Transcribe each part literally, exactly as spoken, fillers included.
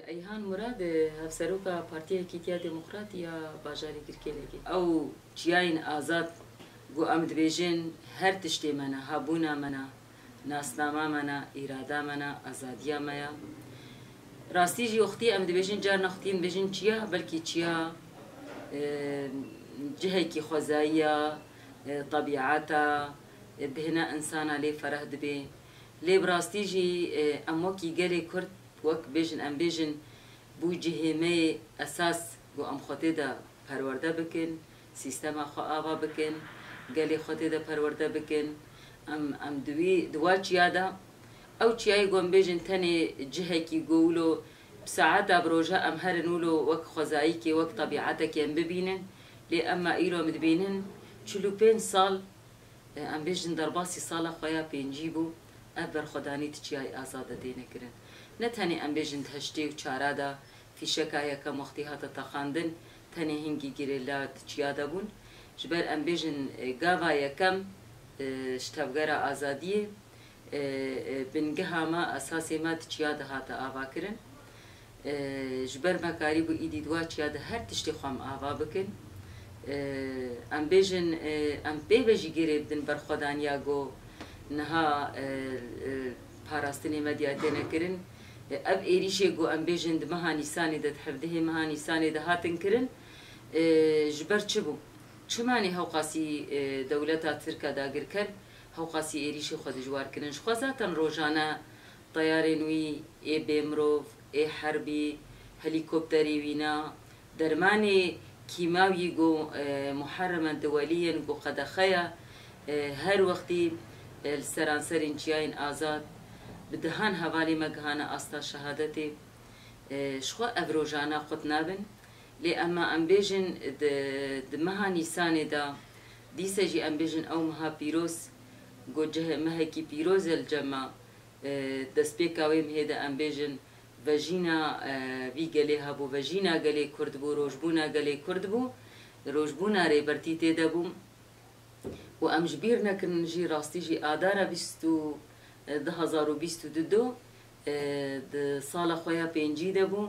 Eyhan Murad, e, Hevseroka Partiya Yekîtiya Demokratî ya Bajarê Girkêlekê. Ew çiyayên azad ku em dibêjin her tiştê me ne, hebûna me ne, nasnama me ne, îrada me ne, azadiya me ya. Rastî jî wextî em dibêjin, carna wextî em dibêjin çiya, belkî çiya, e, cihekî xwezayî ya, e, tebîeta, e, bêhna insana lê fereh dibe. Lê bi rastî jî, e, em wekî gelê Kurd, wek bêjin, em bêjin, bû cihê me yê esas ku em xwe tê de perwerde bikin, sîstema xwe ava bikin, gelê xwe tê de perwerde bikin. Em, em di wî, di wa çiya de, ew çiyayê ku em bêjin tenê cihekî ku wilo bi saeta bi roja em herin wilo wek xwezayîkê, wek tebîetekê em bibînin. Lê ema îro em dibînin çil û pênc sal, e, em bêjin derbasî sala xwe ya pêncî bû, ev berxwedanî di çiyayê azad de têne kirin. Ne tenê em bêjin di heştê û çara de fîşeka yekem wextî hate teqandin, tenê hingî girêla di çiya de bûn. Ji ber em bêjin, e, gava yekem, e, ji Tevgera Azadiyê, e, e, bingeha me, esasê me di çiya de hate avakirin. E, ji ber me karîbû îdî di wa çiya de her tiştê xwe em ava bikin. E, em bêjin, e, em pê ve jî girê bidin berxwedaniya ku niha, e, e, parastinê me diya têne kirin. E, ev êrîşê ku em bêjin di meha Nîsanê de, di hevdehê meha Nîsanê de hatin kirin, e, ji ber çi bû? Çima nê hewqasî, e, dewleta Tirk a dagirker hewqasî êrîşê xwe dijwar kirin? Ji xwe zaten rojane teyarên wî ê bêmirov, ê herbî, helîkopterê wîna, dermanê kîmawî ku, e, muherremen diweliyên ku qedexe ye, e, her wextî, e, li seranserên çiyayên azad bi dehan hevalê me gihane asta şehadetê. E, ji xwe ev rojana qut nabin. Lê ema em bêjin di, di meha Nîsanê de, dîse jî em bêjin ew meha pîroz, ku cih-, mehekî pîroz e li cem me, e, destpêka wê mehê de em bêjin vejîna, e, vî gelê hebû, vejîna gelê Kurd bû, rojbûna gelê Kurd bû, rojbûna Rêbertî tê de bû. Û em ji bîr nekin jî, rastî jî adara bîst û, du hezar û bîst û du do, e, di sala xwe ya pêncî de bû.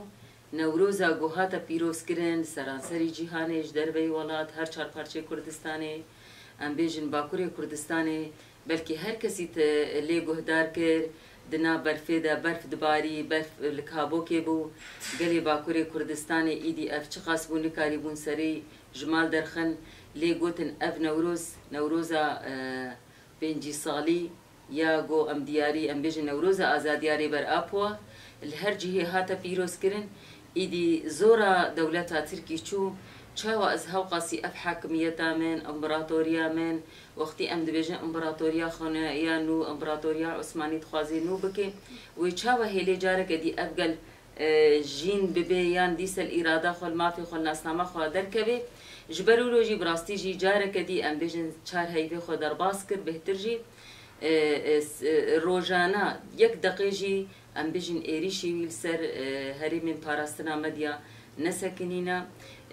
Newroza ku hate pîrozkirin li seranserî cîhanê, ji derveyî welat, her çar parçeyê Kurdistanê, em bêjin Bakurê Kurdistanê, belkî her kesî te lê guhdar kir, di nav berfê de berf dibarî, berf li kabokê bû. Gelê Bakurê Kurdistanê îdî ev çiqas bû, nikarîbûn serî ji mal derxin, lê gotin ev Newroz, Newroza, e, pêncî salî ya ku em diyarî, em bêjin Newroza Azadiya Rêber Apo, li her cihê hate pîrozkirin. Îdî zora dewleta Tirkî çû, çawa ez hewqasî ev hakimiyeta min, împaratoriya min, wextî em dibêjin împaratoriya xwe ne ya nû, împaratoriya Osmanî dixwaze nû bike, wê çawa hêlê careke dî ev gel e, jîn bibe yan dîse li îrada xwe, li mafê xwe, li nasnama xwe derkeve. Ji ber wilo jî bi rastî jî careke dî em bêjin çar heyvê xwe derbas kir, bêhtir jî, e, e, s-, e, rojana yek deqê jî em bêjin êrîşî wî li ser, e, herêmên parastina me diya nesekinîne.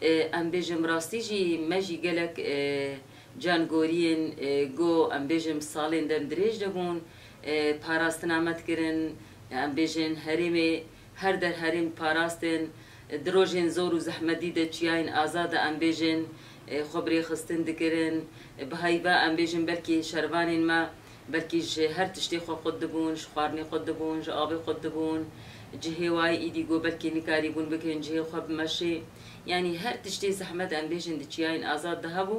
E, em bêjin bi rastî jî me jî gelek, e, cangoriyên, e, go em bêjin bi salên dem dirêj de bûn, e, parastina me dikirin, em bêjin herêmê Her der herêm parastin, di rojên zor û zehmetî de çiyayên azad de em bêjin, e, xwe bi rêxistin dikirin. Bi heyva em bêjin belkî şervanên me, belkî ji her tiştê xwe qut dibûn, ji xwarinê qut dibûn, ji avê qut dibûn, cihê wayê îdî ku belkî nikarîbûn bikin cihê xwe bi meşê. Yanî her tiştê zehmet em bêjin di çiyayên azad de hebû.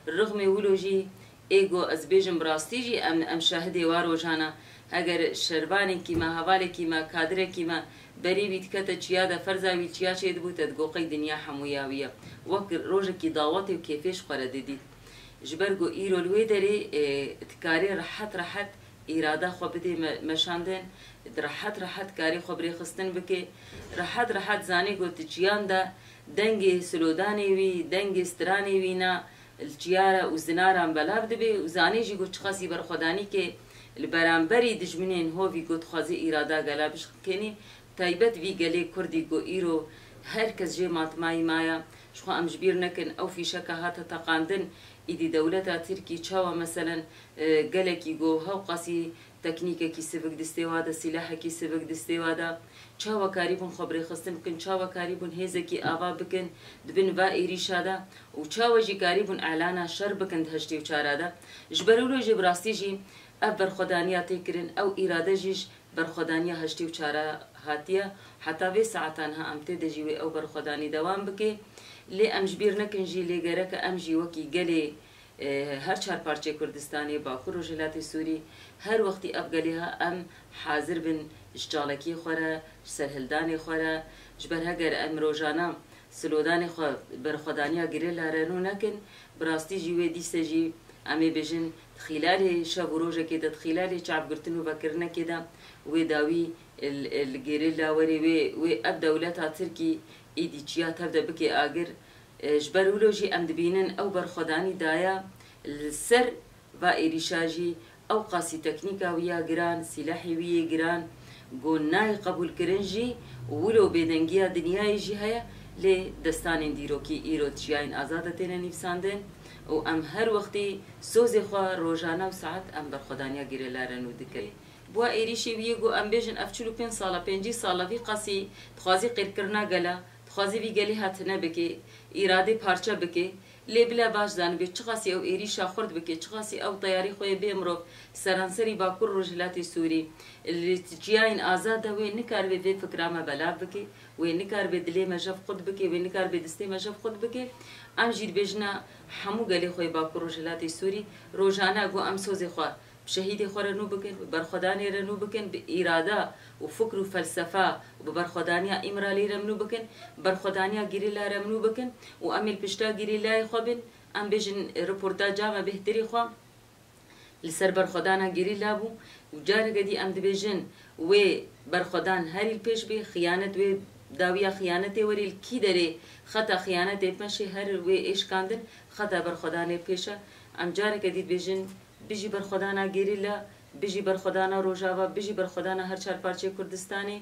Rixmê wilo jî Ê ku ez bêjim bi rastî jî em, em şahidê wa rojan a. Heger şervanekî me, hevalekî me, kadirekî me berê wî dikete çiya de, ferza wî li çiya çêdibû, te digot qey dinya hemûya wî ye. Wek rojekî dawetê û kêfê ji xwe re didît. Ji ber ku îro li wê derê, e, dikarê rehet rehet îrada xwe bidê me-, meşandin, rehet rehet karê xwe bi rêxistin bike, rehet rehet zanê ku di çiyan de dengê silodanê wî, dengê stranê wî na, li çiyara û zinaran belav dibe û zanê jî ku çiqasî berxwedanîkê li beramberî dijminên hovî ku dixwaze îrada gela bişkenî, taybet vî gelê Kurdî ku îro her kes jê matmayî maya, ji xwe em ji bîr nekin ew fîşeka hate teqandin, îdî dewleta Tirkî çawa meselen, e, gelekî ku hewqasî teknîkekî sivik distê wa de, sîlahekî sivik distê wa de, çawa karîbûn xwe birêxistin bikin, çawa karîbûn hêzekî ava bikin di bin va êrîşa de û çawa jî karîbûn elana şer bikin di heştê û çara de. Ji ber wilo jî bi rastî jî ev berxwedaniya tê kirin, ew îrade jî ji berxwedaniya heştê û çara hatiye. Heta vê saeta niha em tê de jî wê ew berxwedanî dewam bike. Lê em ji bîr nekin jî, lê gereke em jî wekî gelê e, her çar parçeyê Kurdistanê, Bakur Rojhilatê Sûrî, her wextî ev gelê ha em hazir bin ji çalakiyê xwe re, ji serhildanê xwe re, ji ber heger em rojana silodanê xwe berxwedaniya gerîla re nû nekin, bi rastî jî wê dîse jî em ê bêjin di xîlalê şev û rojekê de, di xîlalê çavgirtin û vekirinekê de wê dawî li, li gerîla werê wê, wê ev dewleta Tirkî îdî çiya tev de bike agir. E, ji ber wilo jî em dibînin ew berxwedanî daye li ser va êrîşa jî ew qasî teknîka wî ya giran, sîlehê wî yê giran, ku nayê qebûlkirin jî û wilo bêdengiya dinyayê jî heye, lê destanên dîrokî îro di çiyayên azad de têne nivîsandin û em her wextî sozê xwe rojane û saet em berxwedaniya gerîla re nû dikin. Bi wa êrîşê wî yê ku em bêjin ev çil û pênc sal e, pêncî sal e, vî qasî dixwazî qîrkirina gela, dixwazî vî gelê hatine bike, îradê parçe bike. Lê bila baş zanibe, çiqasî ew êrîşa xurt bike, çiqasî ew teyarî xwe yê bê mirov seranserî Bakur Rojhilatê Sûrî, li çiyayên azad de wê nikaribe vê fikra me belav bike, wê nikaribe dilê me jev qut bike, wê nikaribe distê me jev qut bike. Em jî dibêjine hemû gelê xwe yê Bakur Rojhilatê Sûrî, rojane ku em sozê xwe bi şehîdê xwe re nû bikin, bi berxwedanê re nû bikin, bi îrada û fikr û felsefa û bi berxwedaniya Îmraliyê re nû bikin, berxwedaniya gerîla re nû bikin û em ê li pişta gerîlayê xwe bin, em bêjin reportaja me bêhtirî xwe li ser berxwedana gerîla bû û careke dî em dibêjin wê berxwedan herî li pêş bê, xiyanet wê dawiya xiyanetê werê li kî derê xeta xiyanetê meşê her wê êşkandin, xeta berxwedanê pêş e. Em careke dî dibêjin Bijî berxwedana gerîla, bijî berxwedana Rojava, bijî berxwedana her çar parçeyê Kurdistanê.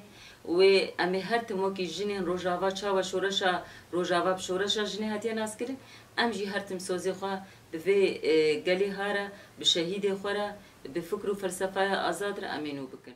Wê em ê her tim wekî jinên Rojava çawa şoreşa Rojava bi şoreşa jinê hatiye naskirin, em jî her tim sozê xwe bi vê, e, gelê ha re, bi şehîdê xwe re, bi fikr û felsefeya azad re em ê nû bikin.